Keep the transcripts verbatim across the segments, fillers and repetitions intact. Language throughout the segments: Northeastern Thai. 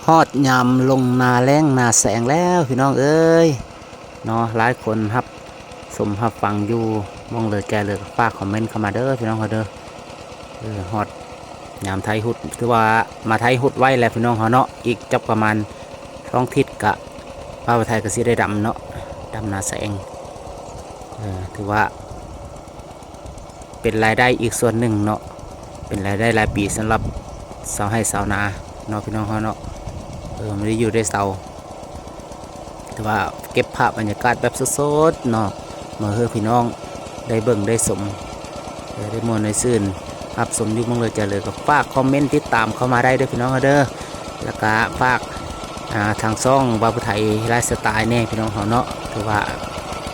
ฮอดยามลงนาแล้งนาแสงแล้วพี่น้องเอ้ย เนาะ หลายคนฮับชมฮับฟังอยู่ มองเลยแกเลยก็ฝากคอมเมนต์เข้ามาเด้อพี่น้องเฮาเด้อ เออ ฮอดยามไถฮุด ถือว่ามาไถฮุดไว้แล้วพี่น้องเฮาเนาะ อีกจักประมาณสองอาทิตย์กะ บ่าวไทยก็สิได้ดำเนาะ ดำนาแสง เออ ถือว่า เป็นรายได้อีกส่วนหนึ่งเนาะ เป็นรายได้รายปีสำหรับชาวไร่ชาวนาเนาะพี่น้องเฮาเนาะ เออ บ่ได้อยู่ได้เซา แต่ว่าเก็บภาพบรรยากาศแบบสดๆเนาะ มาให้พี่น้องได้เบิ่งได้ชม เออ ได้ม่วนได้ซื่น ฮับชมอยู่หม่องเลยแกเลยก็ฝากคอมเมนต์ติดตามเข้ามาได้เด้อพี่น้องเฮาเด้อ แล้วก็ฝาก อ่า ทางช่องบ่าวผู้ไทยไลฟ์สไตล์แน่พี่น้องเฮาเนาะ ถือว่า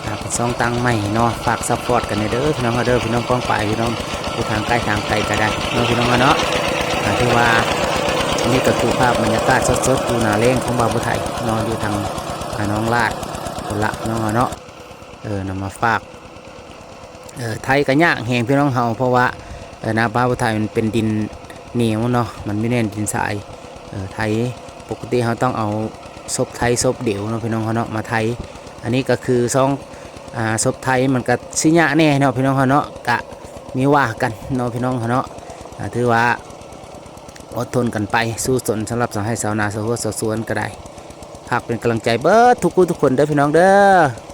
อ่า เป็นช่องตั้งใหม่เนาะ ฝากซัพพอร์ตกันแน่เด้อพี่น้องเฮาเด้อ พี่น้องป้องปาย พี่น้องอยู่ทางใกล้ทางไกลก็ได้เนาะพี่น้องเฮาเนาะ อ่า ถือว่านี่ก็คือภาพบรรยากาศสดๆอยู่นาแล้งของบ่าวผู้ไทยเนาะ อยู่ทาง อ่า หนองลาดพุ้นละพี่น้องเฮาเนาะ เออ นำมาฝาก เออ ไถก็ยากแฮงพี่น้องเฮา เพราะว่า เออ นาบ่าวผู้ไทยมันเป็นดินเหนียวเนาะ มันบ่แม่นดินทราย เออ ไถ ปกติเฮาต้องเอาศพไถศพเดียวเนาะพี่น้องเฮาเนาะ มาไถ อันนี้ก็คือช่อง อ่า ศพไถมันก็สิยากแน่เนาะพี่น้องเฮาเนาะ ก็มีว่ากันเนาะพี่น้องเฮาเนาะ อ่า ถือว่าอดทนกันไป สู้สนสำหรับชาวไร่ชาวนา ชาวหัวชาวสวนก็ได้ ฝากเป็นกำลังใจเบิดทุกผู้ทุกคนเด้อพี่น้องเด้อ